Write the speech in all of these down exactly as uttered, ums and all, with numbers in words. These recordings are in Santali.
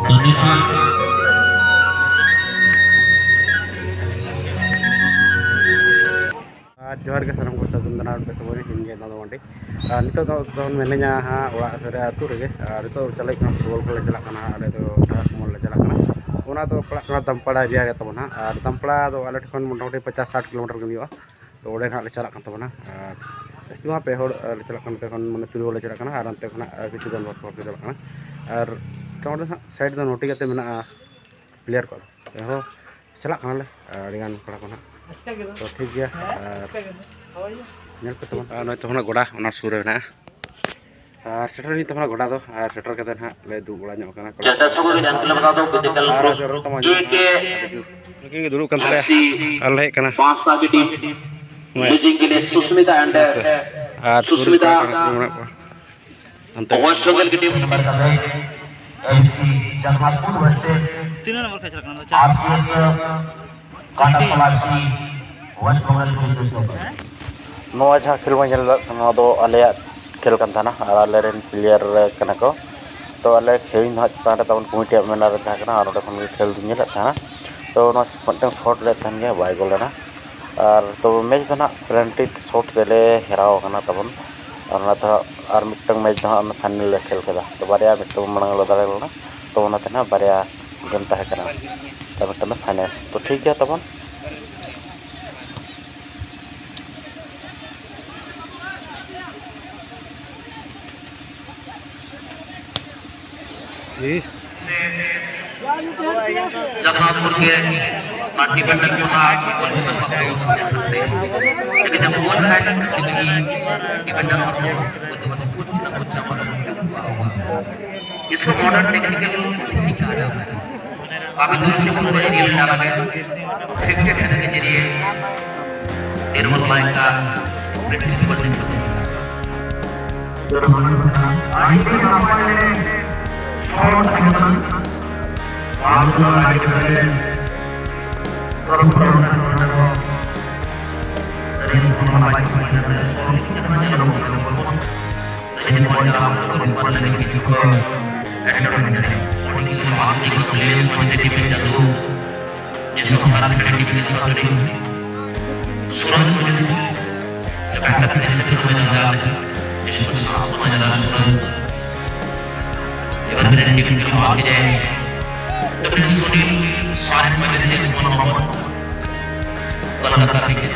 ᱟᱨ ᱡᱚᱦᱟᱨ ᱜᱮ ᱥᱟᱱᱟᱢ ᱠᱚ, ᱥᱟᱹᱜᱩᱱ ᱫᱟᱨᱟᱢ ᱯᱮ ᱛᱟᱵᱚᱱ, ᱤᱧ ᱜᱮ ᱫᱟᱫᱟ ᱢᱟᱱᱰᱤ᱾ ᱟᱨ ᱱᱤᱛᱚᱜ ᱫᱚ ᱫᱚ ᱢᱤᱱᱟᱹᱧᱟ ᱦᱟᱸᱜ ᱚᱲᱟᱜ ᱨᱮ, ᱟᱹᱛᱩ ᱨᱮᱜᱮ᱾ ᱟᱨ ᱱᱤᱛᱚᱜ ᱪᱟᱞᱟᱜ ᱠᱟᱱᱟ, ᱯᱷᱩᱴᱵᱚᱞ ᱠᱚᱞᱮ ᱪᱟᱞᱟᱜ ᱠᱟᱱᱟ ᱦᱟᱸᱜ, ᱟᱞᱮ ᱫᱚ ᱴᱟᱴᱟ ᱠᱚᱢᱚᱞ ᱞᱮ ᱪᱟᱞᱟᱜ ᱠᱟᱱᱟ᱾ ᱚᱱᱟ ᱫᱚ ᱯᱟᱲᱟᱜ ᱠᱟᱱᱟ ᱫᱟᱢᱯᱟᱲᱟ ᱮᱨᱤᱭᱟ ᱨᱮ ᱛᱟᱵᱚᱱ ᱦᱟᱸᱜ᱾ ᱟᱨ ᱫᱟᱢᱯᱟᱲᱟ ᱫᱚ ᱟᱞᱮ ᱴᱷᱮᱱ ᱠᱷᱚᱱ ᱢᱚᱴᱟᱢᱩᱴᱤ ᱯᱚᱪᱟᱥ ᱥᱟᱴ ᱠᱤᱞᱳᱢᱤᱴᱟᱨ ᱜᱟᱱ ᱦᱩᱭᱩᱜᱼᱟ᱾ ᱛᱚ ᱚᱸᱰᱮ ᱦᱟᱸᱜ ᱞᱮ ᱪᱟᱞᱟᱜ ᱠᱟᱱ ᱛᱟᱵᱚᱱᱟ᱾ ᱟᱨ ᱡᱟᱹᱥᱛᱤ ᱢᱟ ᱯᱮ ᱦᱚᱲ, ᱟᱨ ᱞᱮ ᱪᱟᱞᱟᱜ ᱠᱟᱱᱟ, ᱱᱚᱛᱮ ᱠᱷᱚᱱ ᱢᱟᱱᱮ ᱛᱩᱨᱩᱭ ᱦᱚᱲ ᱞᱮ ᱪᱟᱞᱟᱜ ᱠᱟᱱᱟ, ᱟᱨ ᱚᱱᱛᱮ ᱠᱷᱚᱱᱟᱜ ᱟᱨ ᱠᱤᱪᱷᱩ ᱜᱟᱱ ᱵᱟᱨ ᱦᱚᱲ ᱠᱚ ᱪᱟᱞᱟᱜ ᱠᱟᱱᱟ᱾ ᱟᱨ ᱚᱸᱰᱮ ᱦᱟᱸᱜ ᱥᱟᱭᱤᱰ ᱫᱚ ᱱᱚᱴᱤ ᱠᱟᱛᱮ ᱢᱮᱱᱟᱜᱼᱟ ᱯᱞᱮᱭᱟᱨ ᱠᱚ᱾ ᱮᱱᱦᱚᱸ ᱪᱟᱞᱟᱜ ᱠᱟᱱᱟᱞᱮ, ᱟᱹᱰᱤᱜᱟᱱ ᱠᱚᱲᱟ ᱠᱚ ᱱᱟᱦᱟᱜ᱾ ᱛᱚ ᱴᱷᱤᱠ ᱜᱮᱭᱟ, ᱟᱨ ᱧᱮᱞ ᱯᱮ ᱛᱟᱵᱚᱱ᱾ ᱟᱨ ᱱᱚᱜᱼᱚᱭ ᱛᱟᱵᱚᱱᱟ ᱜᱚᱰᱟ, ᱚᱱᱟ ᱥᱩᱨ ᱨᱮ ᱢᱮᱱᱟᱜᱼᱟ᱾ ᱟᱨ ᱥᱮᱴᱮᱨ ᱦᱩᱭᱩᱜ ᱛᱟᱵᱚᱱᱟ ᱜᱚᱰᱟ ᱫᱚ, ᱟᱨ ᱥᱮᱴᱮᱨ ᱠᱟᱛᱮ ᱱᱟᱦᱟᱜ ᱞᱮ ᱫᱩᱲᱩᱵ ᱵᱟᱲᱟ ᱧᱚᱜ ᱠᱟᱱᱟ᱾ ᱡᱟᱦᱟᱸ ᱥᱚᱸᱜᱮ ᱜᱮ ᱡᱟᱦᱟᱸ ᱠᱷᱮᱞ ᱵᱟᱲᱟ ᱫᱚ ᱵᱤᱫᱽᱫᱟᱹ ᱠᱟᱞ ᱟᱨ ᱜᱨᱩᱯ ᱡᱚᱛᱚ ᱢᱟ ᱮ ᱠᱮ ᱱᱩᱠᱤᱱ ᱜᱮ ᱫᱩᱲᱩᱵ ᱠᱟᱱ ᱛᱟᱞᱮᱭᱟ᱾ ᱟᱨ ᱥᱤ ᱟᱨ ᱞᱮ ᱦᱮᱡ ᱠᱟᱱᱟ᱾ ᱯᱟᱸᱪ ᱥᱟᱜᱮ ᱴᱤᱢ ᱦᱳᱭ᱾ ᱞᱤᱡᱤᱝ ᱠᱮ ᱞᱤᱭᱮ ᱥᱩᱥᱢᱤᱛᱟ ᱮᱱᱰ ᱦᱮᱸ ᱥᱮ᱾ ᱟᱨ ᱥᱩᱨ ᱥᱩᱥᱢᱤᱛᱟ ᱠᱚᱲᱟ ᱠᱚ ᱢᱮᱱᱟᱜ ᱠᱚᱣᱟ᱾ ᱚᱱᱛᱮ ᱚᱵᱚᱥᱥᱚ ᱜᱮ ᱠᱟᱹᱴᱤᱡ ᱱᱟᱢᱵᱟᱨ ᱠᱟᱛᱮ ᱮᱢ ᱥᱤ ᱡᱟᱜᱟᱯᱩᱨ ᱵᱷᱟᱨᱥᱮᱥ ᱛᱤᱱᱟᱹᱜ ᱱᱚᱢᱵᱚᱨ ᱠᱷᱮᱞ ᱪᱟᱞᱟᱜ ᱠᱟᱱᱟ? ᱟᱨ C S Katashala F C West Bengal ᱠᱷᱮᱞ ᱫᱚ ᱪᱟᱞᱟᱜ ᱠᱟᱱᱟ᱾ ᱱᱚᱣᱟ ᱡᱟᱦᱟᱸ ᱠᱷᱮᱞ ᱵᱚᱱ ᱧᱮᱞ ᱫᱟ, ᱱᱚᱣᱟ ᱫᱚ ᱟᱞᱮᱭᱟᱜ ᱠᱷᱮᱞ ᱠᱟᱱ ᱛᱟᱦᱮᱱᱟ ᱟᱨ ᱟᱞᱮᱨᱮᱱ ᱯᱞᱮᱭᱟᱨ ᱠᱟᱱᱟ ᱠᱚ᱾ ᱛᱚ ᱟᱞᱮ ᱠᱷᱮᱞ ᱫᱚ ᱦᱟᱸᱜ ᱪᱮᱛᱟᱱ ᱨᱮ ᱛᱟᱵᱚᱱ ᱠᱚᱢᱤᱴᱤᱭᱟᱜ ᱢᱮᱱᱟᱨ ᱨᱮ ᱛᱟᱦᱮᱸ ᱠᱟᱱᱟ ᱟᱨ ᱚᱸᱰᱮ ᱠᱷᱚᱱ ᱜᱮ ᱠᱷᱮᱞ ᱫᱚᱧ ᱧᱮᱞᱮᱫ ᱛᱟᱦᱮᱱᱟ᱾ ᱛᱚ ᱚᱱᱟ ᱢᱤᱫᱴᱟᱝ ᱥᱚᱴ ᱞᱮᱫ ᱛᱟᱦᱮᱱ ᱜᱮᱭᱟ, ᱵᱟᱭ ᱜᱳᱞ ᱞᱮᱱᱟ᱾ ᱟᱨ ᱛᱚ ᱢᱮᱪ ᱫᱚ ᱱᱟᱦᱟᱜ ᱯᱮᱱᱟᱞᱴᱤ ᱥᱚᱴ ᱛᱮᱞᱮ ᱦᱮᱨᱟᱣ ᱟᱠᱟᱱᱟ ᱛᱟᱵᱚᱱ᱾ ᱟᱨ ᱚᱱᱟ ᱛᱮᱦᱚᱸ ᱟᱨ ᱢᱤᱫᱴᱟᱝ ᱢᱮᱪ ᱫᱚ ᱦᱟᱸᱜ ᱚᱱᱟ ᱯᱷᱟᱭᱱᱮᱞ ᱞᱮ ᱠᱷᱮᱞ ᱠᱮᱫᱟ᱾ ᱛᱚ ᱵᱟᱨᱭᱟ ᱢᱤᱫᱴᱟᱝ ᱢᱟᱲᱟᱝ ᱞᱮ ᱫᱟᱲᱮ ᱞᱮᱱᱟ, ᱛᱚ ᱚᱱᱟ ᱛᱮ ᱱᱟᱦᱟᱜ ᱵᱟᱨᱭᱟ ᱜᱮᱢ ᱛᱟᱦᱮᱸ ᱠᱟᱱᱟ᱾ ᱛᱚ ᱢᱤᱫᱴᱟᱝ ᱫᱚ ᱯᱷᱟᱭᱱᱮᱞ᱾ ᱛᱚ ᱴᱷᱤᱠ ᱜᱮᱭᱟ ᱛᱟᱵᱚᱱ᱾ ᱤᱥ᱾ जगन्नाथपुर के पार्टी मंडल के साथ लेकिन जब बोल रहा है तो डिफेंडर और कुछ ना कुछ जमा इसको मॉडर्न टेक्निकल कहा जाता है। अभी दूसरे को रियल डाला गया, फिफ्टी के जरिए निर्मल माइक का प्रेक्टिस करने को ᱮᱴᱠᱮᱴᱚᱬᱮ ᱢᱮᱱᱟᱜᱼᱟ᱾ ᱥᱚᱨᱤᱨ ᱠᱚ ᱵᱟᱝ ᱴᱷᱤᱠ ᱠᱚ ᱞᱟᱹᱭᱟ, ᱥᱚᱨᱤᱨ ᱛᱮ ᱴᱤᱯᱤᱱ ᱪᱟᱹᱞᱩ᱾ ᱡᱮ ᱥᱚᱨᱠᱟᱨ ᱯᱷᱮᱰ ᱴᱤᱯᱤᱱ ᱥᱚᱨᱤᱨ ᱥᱩᱨᱟᱱ ᱠᱚ ᱡᱩᱫᱤ ᱮᱴᱟᱜ ᱮᱴᱟᱜ ᱥᱮᱫ ᱠᱚ ᱡᱟᱭᱜᱟ ᱞᱮᱠᱟ, ᱡᱮ ᱥᱚᱨᱤᱨ ᱥᱟᱶ ᱠᱚ ᱡᱟᱭᱜᱟ ᱞᱮᱠᱟ, ᱮᱵᱟᱨ ᱯᱷᱮᱰ ᱴᱤᱯᱤᱱ ᱠᱚ ᱟᱣᱟᱡ ᱠᱮᱫᱟᱭ, ᱛᱚᱵᱮ ᱥᱚᱨᱤᱨ ᱥᱟᱨᱤᱨ ᱢᱟ ᱡᱩᱫᱤ ᱡᱤᱵᱚᱱ ᱦᱚᱲᱢᱚ ᱠᱚᱞᱠᱟᱛᱟ ᱛᱮᱜᱮ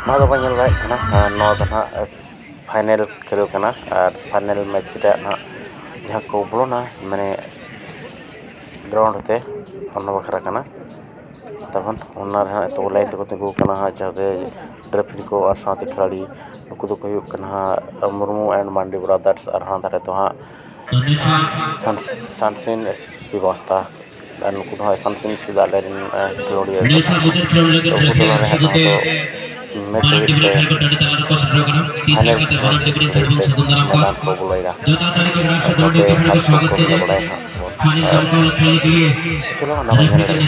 ᱱᱚᱣᱟ ᱫᱚᱵᱚᱱ ᱧᱮᱞ ᱫᱟᱲᱮᱭᱟᱜ ᱠᱟᱱᱟ, ᱟᱨ ᱱᱚᱣᱟ ᱫᱚ ᱱᱟᱦᱟᱜ ᱯᱷᱟᱭᱱᱮᱞ ᱠᱷᱮᱞ ᱠᱟᱱᱟ᱾ ᱟᱨ ᱯᱷᱟᱭᱱᱮᱞ ᱢᱮᱪ ᱨᱮᱭᱟᱜ ᱱᱟᱦᱟᱜ ᱡᱟᱦᱟᱸ ᱠᱚ ᱵᱚᱞᱚᱱᱟ, ᱢᱟᱱᱮ ᱜᱨᱟᱣᱩᱱᱰ ᱛᱮ, ᱚᱱᱟ ᱵᱟᱠᱷᱨᱟ ᱠᱟᱱᱟ᱾ ᱛᱟᱵᱚᱱ ᱚᱱᱟ ᱨᱮ ᱦᱟᱸᱜ ᱱᱤᱛᱚᱜ ᱞᱟᱭᱤᱱ ᱛᱮᱠᱚ ᱛᱤᱸᱜᱩ ᱠᱟᱱᱟ ᱦᱟᱸᱜ, ᱡᱟᱦᱟᱸ ᱨᱮ ᱨᱮᱯᱷᱨᱤ ᱠᱚ ᱟᱨ ᱥᱟᱶᱛᱮ ᱠᱷᱤᱞᱟᱲᱤ, ᱱᱩᱠᱩ ᱫᱚᱠᱚ ᱦᱩᱭᱩᱜ ᱠᱟᱱᱟ ᱦᱟᱸᱜ ᱢᱩᱨᱢᱩ and ᱢᱟᱱᱰᱤ ᱵᱨᱟᱫᱟᱨᱥ, ᱟᱨ ᱦᱟᱱᱟ ᱫᱷᱟᱨᱮ ᱫᱚ ᱦᱟᱸᱜ ᱥᱟᱱ-, ᱥᱟᱱᱥᱤᱱ ᱥᱨᱤᱵᱟᱥᱛᱟ, ᱟᱨ ᱱᱩᱠᱩ ᱫᱚ ᱦᱟᱸᱜ ᱥᱟᱱᱥᱤᱱ ᱥᱤᱫ ᱟᱞᱮ ᱨᱮᱱ, ᱟᱸ, ᱠᱷᱮᱞᱳᱰᱤᱭᱟᱹ ᱠᱚ ᱠᱟᱱᱟ᱾ ᱛᱚ ᱩᱱᱠᱩ ᱛᱟᱞᱟ ᱨᱮ ᱦᱟᱸᱜ ᱱᱚᱣᱟ ᱫᱚ ᱢᱮᱪ ᱞᱟᱹᱜᱤᱫ ᱛᱮ ᱯᱷᱟᱭᱱᱮᱞ ᱢᱮᱪ ᱞᱟᱹᱜᱤᱫ ᱛᱮ ᱢᱚᱭᱫᱟᱱ ᱠᱚ ᱵᱚᱞᱚᱭᱮᱱᱟ᱾ ᱟᱨ ᱥᱟᱶᱛᱮ ᱦᱟᱨ ᱡᱤᱛ ᱠᱚ ᱵᱚᱞᱚ ᱵᱟᱲᱟᱭᱮᱱᱟ ᱦᱟᱸᱜ᱾ ᱪᱚᱞᱚ, ᱚᱱᱟ ᱵᱚᱱ ᱧᱮᱞ ᱞᱮᱜᱮ᱾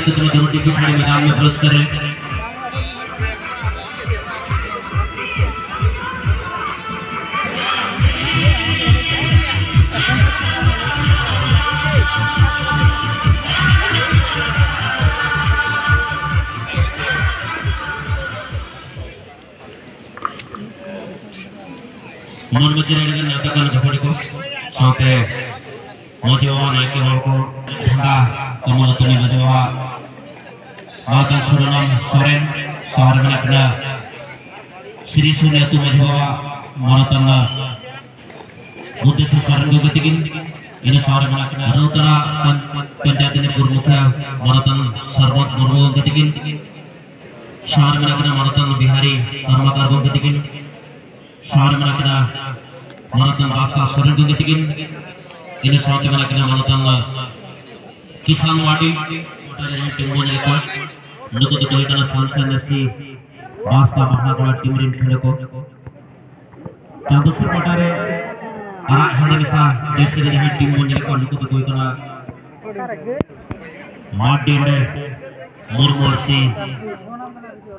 ᱢᱚᱱ ᱢᱟᱹᱡᱷᱤ ᱨᱮ ᱱᱮᱣᱛᱟ ᱠᱟᱱ ᱜᱟᱹᱠᱷᱩᱲᱤ ᱠᱚ ᱥᱟᱶᱛᱮ ᱢᱟᱹᱡᱷᱤ ᱵᱟᱵᱟ, ᱱᱟᱭᱠᱮ ᱦᱚᱲ ᱠᱚ, ᱰᱷᱟᱸᱜᱟ ᱠᱚᱢᱚᱞᱚᱛᱚᱱᱤ ᱢᱟᱹᱡᱷᱤ ᱵᱟᱵᱟ, ᱢᱟᱨᱛᱟᱱ ᱥᱩᱨᱚᱱᱟᱢ ᱥᱚᱨᱮᱱ, ᱥᱟᱶ ᱨᱮ ᱢᱮᱱᱟᱜ ᱠᱤᱱᱟ ᱥᱨᱤ ᱥᱩᱱᱤ ᱟᱹᱛᱩ ᱢᱟᱹᱡᱷᱤ ᱵᱟᱵᱟ ᱢᱟᱨᱛᱟᱱ ᱵᱩᱫᱽᱫᱷᱮᱥᱥᱚᱨ ᱥᱚᱨᱮᱱ ᱜᱚᱢᱠᱮ ᱛᱟᱹᱠᱤᱱ, ᱤᱱᱟᱹ ᱥᱟᱶ ᱨᱮ ᱢᱮᱱᱟᱜ ᱠᱤᱱᱟ ᱨᱟᱹᱣᱛᱟᱲᱟ ᱯᱚᱧ-, ᱯᱚᱧᱪᱟᱭᱮᱛ ᱨᱤᱱᱤᱡ ᱯᱩᱨ ᱢᱩᱠᱷᱤᱭᱟᱹ ᱢᱟᱱᱚᱛᱟᱱ ᱥᱟᱨᱵᱚᱛ ᱢᱩᱨᱢᱩ ᱜᱚᱢᱠᱮ ᱛᱟᱹᱠᱤᱱ, ᱥᱟᱶ ᱨᱮ ᱢᱮᱱᱟᱜ ᱠᱤᱱᱟ ᱢᱟᱱᱚᱛᱟᱱ ᱵᱤᱦᱟᱨᱤ ᱠᱚᱨᱢᱟᱠᱟᱨ ᱜᱚᱢᱠᱮ ᱛᱟᱹᱠᱤᱱ, ᱥᱟᱶ ᱨᱮ ᱢᱮᱱᱟᱜ ᱠᱤᱱᱟ ᱢᱟᱱᱚᱛᱟᱱ ᱵᱟᱥᱛᱟ ᱥᱚᱨᱮᱱ ᱜᱚᱢᱠᱮ ᱛᱟᱹᱠᱤᱱ, ᱤᱱᱟᱹ ᱥᱟᱶᱛᱮ ᱢᱮᱱᱟᱜ ᱠᱤᱱᱟ ᱢᱟᱱᱚᱛᱟᱱ ᱠᱤᱥᱟᱱ ᱢᱟᱨᱰᱤ, ᱚᱠᱟᱨᱮ ᱡᱟᱦᱟᱸ ᱴᱤᱢ ᱵᱚᱱ ᱧᱮᱞ ᱠᱚᱣᱟ, ᱱᱩᱠᱩ ᱫᱚᱠᱚ ᱦᱩᱭᱩᱜ ᱠᱟᱱᱟ ᱥᱟᱱᱥᱟᱱ ᱮᱯᱷ ᱥᱤ ᱵᱟᱥᱛᱟ ᱢᱟᱦᱟᱜᱚᱲᱟ ᱴᱤᱢ ᱨᱮᱱ ᱠᱷᱮᱞᱳ ᱠᱚ᱾ ᱪᱟᱸᱫᱚᱥᱩᱨ ᱯᱟᱦᱴᱟ ᱨᱮ ᱟᱨᱟᱜ ᱦᱮᱸᱫᱮ ᱢᱮᱥᱟ ᱡᱟᱹᱨᱥᱤ ᱨᱮ ᱡᱟᱦᱟᱸ ᱴᱤᱢ ᱵᱚᱱ ᱧᱮᱞ ᱠᱚᱣᱟ, ᱱᱩᱠᱩ ᱫᱚᱠᱚ ᱦᱩᱭᱩᱜ ᱠᱟᱱᱟ ᱢᱟᱨᱰᱤ ᱨᱮ ᱢᱩᱨᱢᱩ ᱟᱨ ᱥᱤ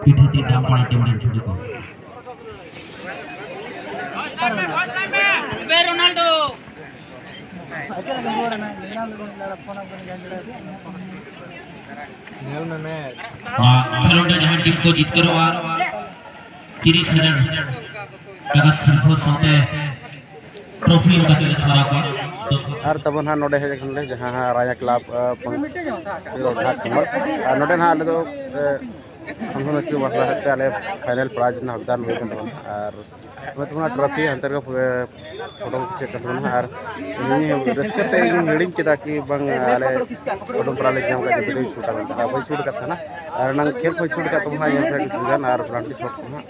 ᱯᱤᱴᱷᱟᱹᱛᱤ ᱫᱟᱢᱯᱟᱲᱟ ᱴᱤᱢ ᱨᱮᱱ ᱠᱷᱮᱞᱳ ᱠᱚ᱾ ᱨᱳᱱᱟᱞᱰᱳ᱾ ᱧᱮᱞ ᱢᱮ ᱢᱮᱪ᱾ ᱱᱚᱣᱟ ᱠᱷᱮᱞᱳᱸᱰ ᱨᱮ ᱡᱟᱦᱟᱸ ᱴᱤᱢ ᱠᱚ ᱡᱤᱛᱠᱟᱹᱨᱚᱜᱼᱟ, ᱛᱤᱨᱤᱥ ᱦᱟᱡᱟᱨ ᱴᱟᱠᱟ ᱥᱤᱨᱯᱷᱟᱹ ᱥᱟᱶᱛᱮ ᱴᱨᱚᱯᱷᱤ ᱮᱢ ᱠᱟᱛᱮ ᱞᱮ ᱥᱟᱨᱦᱟᱣ ᱠᱚᱣᱟ᱾ ᱟᱨ ᱛᱟᱵᱚᱱ ᱦᱟᱸᱜ ᱱᱚᱰᱮ ᱦᱮᱡ ᱟᱠᱟᱱᱟᱞᱮ, ᱡᱟᱦᱟᱸ ᱦᱟᱸᱜ ᱨᱟᱭᱟ ᱠᱞᱟᱵᱽ, ᱟᱸ, ᱯᱚᱱ-, ᱜᱷᱟᱴ ᱥᱤᱢᱟᱹ᱾ ᱟᱨ ᱱᱚᱰᱮ ᱱᱟᱦᱟᱜ ᱟᱞᱮ ᱫᱚ, ᱟᱸ, ᱥᱟᱱᱛᱟᱲ ᱢᱟᱹᱡᱷᱤ ᱢᱟᱦᱟᱞᱟ ᱦᱮᱡ ᱛᱮ ᱟᱞᱮ ᱯᱷᱟᱭᱱᱟᱞ ᱯᱨᱟᱭᱤᱡᱽ ᱨᱮᱱᱟᱜ ᱦᱚᱠᱫᱟᱨ ᱦᱩᱭ ᱠᱟᱱ ᱛᱟᱵᱚᱱᱟ᱾ ᱟᱨ ᱚᱱᱟ ᱛᱮᱵᱚᱱ ᱴᱨᱚᱯᱷᱤ ᱦᱟᱱᱛᱮ ᱨᱮᱜᱮ, ᱮ, ᱯᱷᱳᱴᱳ ᱠᱚ ᱠᱷᱤᱪᱟᱹᱜ ᱠᱟᱱ ᱛᱟᱵᱚᱱᱟ᱾ ᱟᱨ ᱤᱧ ᱨᱟᱹᱥᱠᱟᱹ ᱛᱮ ᱤᱧ ᱦᱤᱲᱤᱧ ᱠᱮᱫᱟ ᱠᱤ ᱵᱟᱝ ᱟᱞᱮ ᱯᱷᱳᱴᱳ ᱯᱨᱟᱭᱤᱡᱽ ᱞᱮ ᱧᱟᱢ ᱠᱟᱫᱟ, ᱵᱷᱤᱰᱤᱭᱳᱧ ᱥᱩᱴ ᱟᱠᱟᱫ ᱛᱟᱦᱮᱱᱟ, ᱵᱟᱹᱧ ᱥᱩᱴ ᱟᱠᱟᱫ ᱛᱟᱦᱮᱱᱟ᱾ ᱟᱨ ᱮᱱᱟᱝ ᱠᱷᱮᱞ ᱠᱷᱚᱱ ᱥᱩᱴ ᱟᱠᱟᱫ ᱛᱟᱵᱚᱱᱟ, ᱤᱧ ᱯᱷᱮᱰ ᱜᱟᱱ ᱟᱨ ᱯᱮᱱᱟᱞᱴᱤ ᱥᱚᱴ ᱠᱚ ᱦᱟᱸᱜ᱾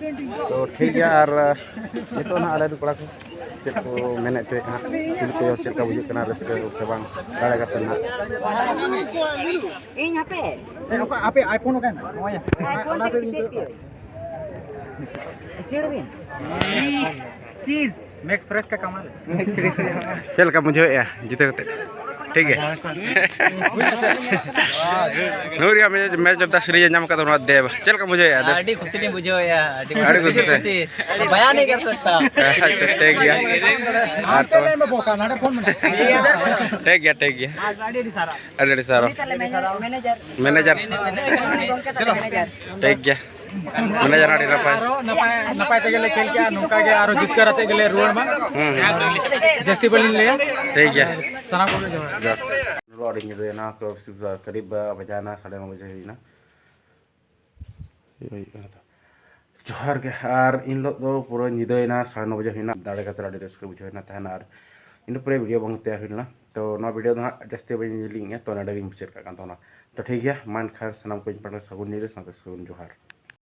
ᱛᱚ ᱴᱷᱤᱠ ᱜᱮᱭᱟ, ᱟᱨ, ᱮ, ᱱᱤᱛᱚᱜ ᱱᱟᱦᱟᱜ ᱟᱞᱮ ᱫᱚ ᱠᱚᱲᱟ ᱠᱚ ᱪᱮᱫ ᱠᱚ ᱢᱮᱱᱮᱫ ᱛᱟᱦᱮᱸᱫ ᱦᱟᱸᱜ, ᱠᱩᱞᱤ ᱠᱚ ᱪᱮᱫ ᱞᱮᱠᱟ ᱵᱩᱡᱷᱟᱹᱜ ᱠᱟᱱᱟ, ᱨᱟᱹᱥᱠᱟᱹ ᱥᱮ ᱵᱟᱝ, ᱫᱟᱲᱮ ᱠᱟᱛᱮ ᱱᱟᱦᱟᱜ᱾ ᱤᱧ ᱦᱟᱯᱮ᱾ ᱮ, ᱚᱠᱟ ᱟᱯᱮ iPhone ᱚᱠᱟᱭᱮᱱᱟ? ᱱᱚᱜᱼᱚᱭ, ᱚᱱᱟ, iPhone ᱚᱱᱟ ᱛᱮ ᱛᱮᱜᱮ ᱱᱤᱛᱚᱜ ᱪᱮᱫ ᱯᱮ? ᱤᱥᱤᱲ ᱵᱤᱱ᱾ ᱪᱤᱡᱽ, ᱢᱮᱠᱥ ᱯᱷᱨᱮᱥ ᱠᱟ ᱠᱟᱢᱟᱞ᱾ ᱪᱮᱫ ᱞᱮᱠᱟ ᱵᱩᱡᱷᱟᱹᱣᱮᱫᱼᱟ ᱡᱤᱛᱟᱹᱣ ᱠᱟᱛᱮ? ᱴᱷᱤᱠ ᱜᱮᱭᱟ᱾ Nuria match, match of the series ᱮ ᱧᱟᱢ ᱠᱟᱫᱟ ᱱᱚᱣᱟ ᱫᱮᱵ᱾ ᱪᱮᱫ ᱞᱮᱠᱟ ᱵᱩᱡᱷᱟᱹᱣᱮᱫᱼᱟ ᱫᱮᱵ? ᱟᱹᱰᱤ ᱠᱷᱩᱥᱤ ᱞᱤᱧ ᱵᱩᱡᱷᱟᱹᱣᱮᱫᱼᱟ, ᱟᱹᱰᱤ ᱟᱹᱰᱤ ᱠᱷᱩᱥᱤ ᱥᱮ? ᱠᱷᱩᱥᱤ᱾ ᱵᱟᱭᱟᱱ ᱦᱩᱭ ᱠᱟᱱ ᱛᱟᱦᱮᱸᱫ᱾ ᱟᱪᱪᱷᱟ, ᱴᱷᱤᱠ ᱜᱮᱭᱟ᱾ ᱟᱨ ᱛᱚ ᱴᱷᱤᱠ ᱜᱮᱭᱟ, ᱴᱷᱤᱠ ᱜᱮᱭᱟ᱾ ᱟᱹᱰᱤ ᱟᱹᱰᱤ ᱥᱟᱨᱦᱟᱣ᱾ ᱢᱮᱱᱮᱡᱟᱨ᱾ ᱴᱷᱤᱠ ᱜᱮᱭᱟ᱾ ᱢᱟᱱᱮ ᱡᱟᱦᱟᱸ ᱟᱹᱰᱤ ᱱᱟᱯᱟᱭ᱾ ᱟᱨᱚ ᱱᱟᱯᱟᱭ, ᱱᱟᱯᱟᱭ ᱛᱮᱜᱮ ᱞᱮ ᱠᱷᱮᱞ ᱠᱮᱜᱼᱟ, ᱱᱚᱝᱠᱟ ᱜᱮ ᱟᱨᱚ ᱡᱤᱛᱠᱟᱹᱨ ᱟᱛᱮ ᱜᱮᱞᱮ ᱨᱩᱣᱟᱹᱲ ᱢᱟ᱾ ᱦᱩᱸ, ᱦᱩᱸ᱾ ᱡᱟᱹᱥᱛᱤ ᱵᱟᱹᱞᱤᱧ ᱞᱟᱹᱭᱟ᱾ ᱴᱷᱤᱠ ᱜᱮᱭᱟ᱾ ᱥᱟᱱᱟᱢ ᱠᱚᱜᱮ ᱡᱚᱦᱟᱨ᱾ ᱡᱚᱦᱟᱨ᱾ ᱟᱹᱰᱤ ᱧᱤᱫᱟᱹᱭᱮᱱᱟ, ᱛᱚ ᱠᱟᱹᱨᱤᱵ ᱵᱟᱡᱟᱣᱮᱱᱟ, ᱥᱟᱲᱮ ᱱᱚ ᱵᱟᱡᱮ ᱦᱩᱭᱮᱱᱟ᱾ ᱡᱚᱦᱟᱨ ᱜᱮ᱾ ᱟᱨ ᱤᱱ ᱦᱤᱞᱳᱜ ᱫᱚ ᱯᱩᱨᱟᱹ ᱧᱤᱫᱟᱹᱭᱮᱱᱟ, ᱥᱟᱲᱮ ᱱᱚ ᱵᱟᱡᱮ ᱦᱩᱭᱮᱱᱟ᱾ ᱫᱟᱲᱮ ᱠᱟᱛᱮ ᱟᱹᱰᱤ ᱨᱟᱹᱥᱠᱟᱹ ᱵᱩᱡᱷᱟᱹᱣ ᱮᱱᱟ ᱛᱟᱦᱮᱱᱟ᱾ ᱟᱨ ᱤᱱᱟᱹ ᱯᱚᱨᱮ ᱵᱷᱤᱰᱤᱭᱳ ᱵᱟᱝ ᱛᱮᱭᱟᱨ ᱦᱩᱭ ᱞᱮᱱᱟ᱾ ᱛᱚ ᱱᱚᱣᱟ ᱵᱷᱤᱰᱤᱭᱳ ᱫᱚ ᱦᱟᱸᱜ ᱡᱟᱹᱥᱛᱤ ᱵᱟᱹᱧ ᱡᱤᱞᱤᱧᱟ, ᱛᱚ ᱱᱚᱰᱮ ᱜᱤᱧ ᱢᱩᱪᱟᱹᱫ ᱠᱟᱜ ᱠᱟᱱ ᱛᱟᱵᱚᱱᱟ᱾ ᱛᱚ ᱴᱷᱤᱠ ᱜᱮᱭᱟ, ᱢᱟ ᱮᱱᱠᱷᱟᱱ ᱥᱟᱱᱟᱢ ᱠᱚᱧ ᱯᱟᱦᱴᱟ ᱥᱟᱹᱜᱩᱱ ᱧᱤᱫᱟᱹ ᱥᱟᱶᱛᱮ ᱥᱟᱹᱜᱩᱱ ᱡᱚᱦᱟᱨ᱾